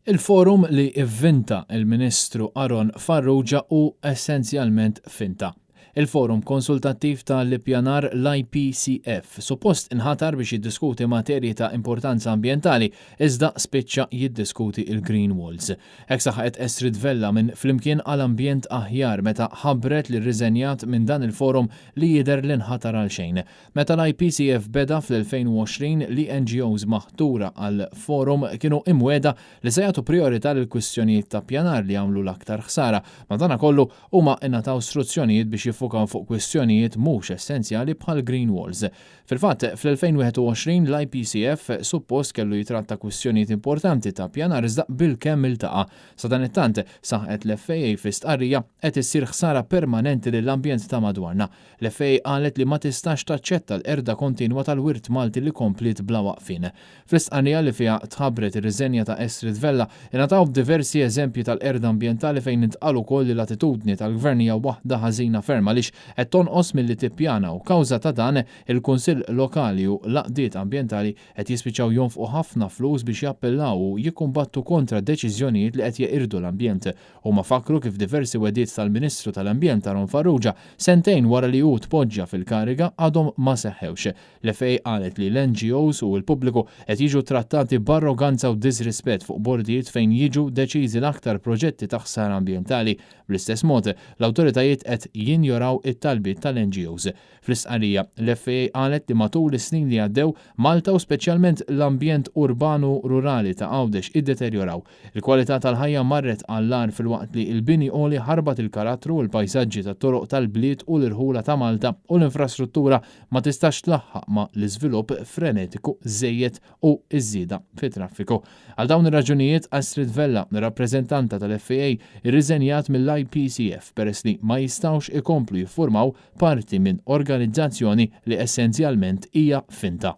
Il-forum li ivvinta il-Ministru Aaron Farrugia hu essenzjalment finta. Il-Forum Konsultattiv ta' l-Ippjanar, l-IPCF, suppost inħatar biex jiddiskuti materji ta' importanza ambjentali iżda spiċċa jiddiskuti l-green walls. Hekk saħqet Estrid Vella minn Flimkien għal Ambjent Aħjar meta ħabbret li rriżenjat minn dan il-forum li jidher li nħatar għalxejn. Meta l-IPCF beda fl-2020, l-NGOs maħtura għall-forum kienu imwiegħda li se jagħtu prijorità lil kwistjonijiet ta' ppjanar li jagħmlu l-aktar ħsara. Madankollu, huma ingħataw struzzjonijiet biex jiffukaw fuq kwistjonijiet mhux essenzjali bħall-green walls. Fil-fatt, fl-2021 l-IPCF suppost kellu jitratta kwistjonijiet importanti ta' ppjanar iżda bilkemm iltaqa'. Sadanittant, saħqet l-FAA fi stqarrija, qed issir ħsara permanenti lill-ambjent ta' madwarna. L-FA qalet li ma tistax taċċetta l-qerda kontinwa tal-wirt Malti li kompliet bla waqfien. Fl-istqarrija li fiha tħabbret ir-riżenja ta' Estrid Vella, ingħataw diversi eżempji tal-qerda ambjentali fejn intqal ukoll li l-attitudni tal-Gvern hija waħda ħażina ferm għaliex qed tonqos milli tippjana u kawża ta' dan il-Kunsill Lokali u l-għaqdiet ambjentali qed jispiċċaw jonfqu ħafna flus biex jappellaw u jikkumbattu kontra deċiżjonijiet li qed jeqirdu l-ambjent. Huma fakkru kif diversi wegħdiet tal-Ministru tal-Ambjent Aaron Farrugia sentejn wara li hu tpoġġa fil-kariga għadhom ma seħħewx. L-FA qalet li l-NGOs u l-pubbliku qed jiġu trattati b'arroganza u diżrispett fuq bordijiet fejn jiġu deċiżi l-aktar proġetti ta' ħsara ambjentali. Bl-istess mod, l-awtoritajiet qed jinjoraw it-talbiet tal-NGOs. Fl-istqarrija, l-FA qalet li matul is-snin li għaddew, Malta u speċjalment l-ambjent urban u rurali ta' Għawdex iddeterjoraw. Il-kwalità tal-ħajja marret għall-agħar filwaqt li l-bini għoli ħarbat il-karattru u l-pajsaġġi tat-toroq tal-bliet u l-irħula ta' Malta u l-infrastruttura ma tistax tlaħħaq ma' l-iżvilupp frenetiku żejjed u ż-żieda fit-traffiku. Għal dawn ir-raġunijiet, Astrid Vella, rappreżentanta tal-FA, irriżenjat mill-IPCF peress li ma jistgħux ikomplu jiffurmaw parti minn organizzazzjoni li essenzjalment hija finta.